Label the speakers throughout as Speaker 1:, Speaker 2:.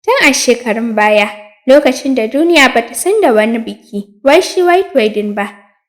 Speaker 1: Tun a shekarun baya, lokacin da duniya ba ta san da wani biki wai shi white wedding ba,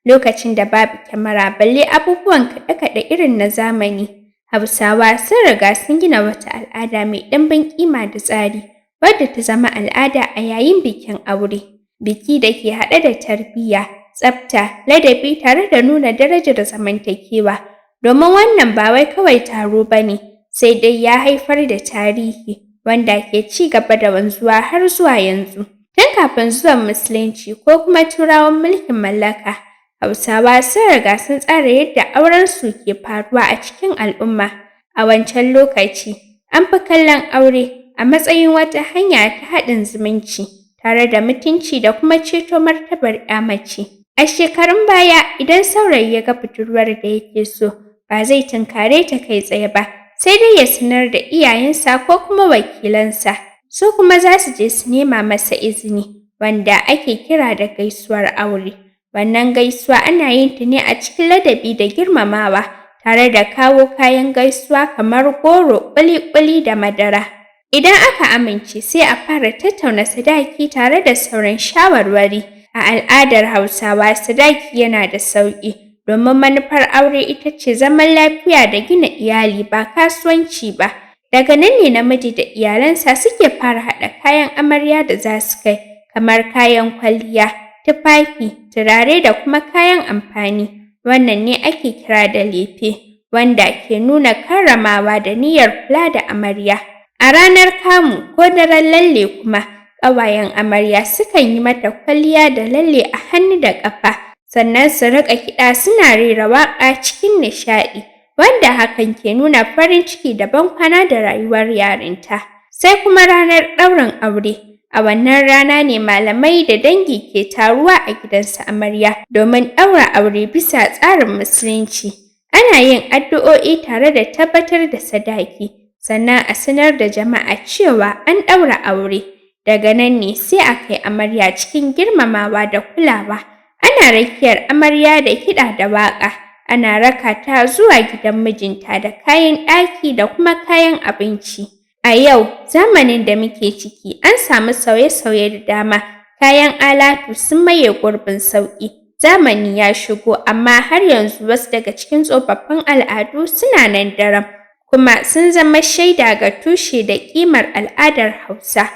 Speaker 1: lokacin da babu kyamara balle abubuwan kaɗe-kaɗe irin na zamani, Hausawa sun riga sun gina wata al'ada mai ɗimbin ƙima da tsari, wadda ta zama al'ada a yayin bikin aure. Biki da ke haɗe da tarbiyya, tsafta, ladabi tare da nuna darajar zamantakewa. Domin wannan ba wai kawai taro ba ne, sai dai ya haifar da tarihi wanda ke ci gaba da wanzuwa har zuwa yanzu. Tun kafin zuwan Musulunci ko kuma Turawan mulkin mallaka, Hausawa sun riga sun tsara yadda aurensu ke faruwa a cikin al'umma. A wancan lokaci, an fi kallon aure a matsayin wata hanya ta haɗin zumunci, tare da mutunci da kuma ceto martabar 'ya mace. A shekarun baya, idan saurayi ya ga budurwar da yake so, ba zai tunkare ta kai tsaye ba, sai dai ya sanar da iyayensa ko kuma wakilansa. Su kuma za su je su nema masa izini, wanda ake kira da gaisuwar aure. Wannan gaisuwa ana yin ta ne a cikin ladabi da girmamawa, tare da kawo kayan gaisuwa kamar goro, ƙuli-ƙuli da madara. Idan aka amince, sai a fara tattauna sadaki tare da sauran shawarwari. A al'adar Hausawa, sadaki yana da sauƙi, domin manufar aure ita ce zaman lafiya da gina iyali ba kasuwanci ba. Daga nan ne namiji da iyalansa suke fara haɗa kayan amarya da za su kai, kamar kayan kwalliya, tufafi, turare da kuma kayan amfani. Wannan ne ake kira da lefe, wanda ke nuna karramawa da niyyar kula da amarya. A ranar kamu ko daren lalle kuma, ƙawayen amarya sukan yi mata kwalliya da lalle a hannu da ƙafa, sannan su riƙa kiɗa suna rera waƙa cikin nishaɗi, wanda hakan ke nuna farin ciki da bankwana da rayuwar yarinta. Sai kuma ranar ɗaurin aure. A wannan rana ne malamai da dangi ke taruwa a gidan su amarya domin ɗaura aure bisa tsarin Musulunci. Ana yin addu'o'i tare da tabbatar da sadaki, sannan a sanar da jama'a cewa an ɗaura aure. Daga nan ne sai a kai amarya cikin girmamawa da kulawa. Ana rakiyar amarya da kiɗa da waƙa, ana raka ta zuwa gidan mijinta da kayan ɗaki da kuma kayan abinci. A yau, zamanin da muke ciki, an samu sauye-sauye da dama, kayan alatu sun maye gurbin sauƙi. Zamani ya shigo, amma har yanzu wasu daga cikin tsofaffin al'adu suna nan daram, kuma sun zama shaida ga tushe da ƙimar al'adar Hausa.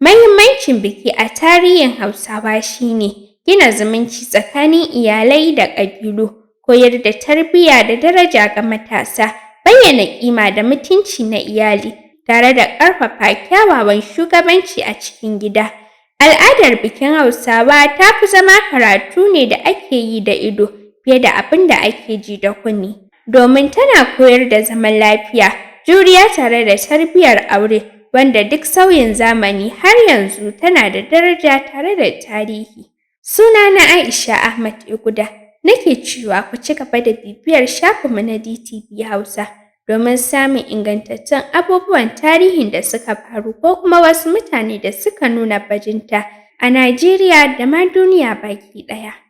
Speaker 1: Mahimmancin biki a tarihin Hausawa shi ne gina zumunci tsakanin iyalai da ƙabilu, koyar da tarbiyya da daraja ga matasa, bayyana ƙima da mutunci na iyali, tare da ƙarfafa kyawawan shugabanci a cikin gida. Al'adar bikin Hausawa ta fi zama karatu ne da ake yi da ido fiye da abin da ake ji da kunne, domin tana koyar da zaman lafiya, juriya tare da tarbiyyar aure, wanda duk sauyin zamani har yanzu tana da daraja tare da tarihi. Sunana Aisha Ahmad Iguda, nake cewa ku ci gaba da bibiyar shafinmu na DTV Hausa domin samun ingantattun abubuwan tarihin da suka faru ko kuma wasu mutane da suka nuna bajinta a Najeriya da ma duniya baki ɗaya.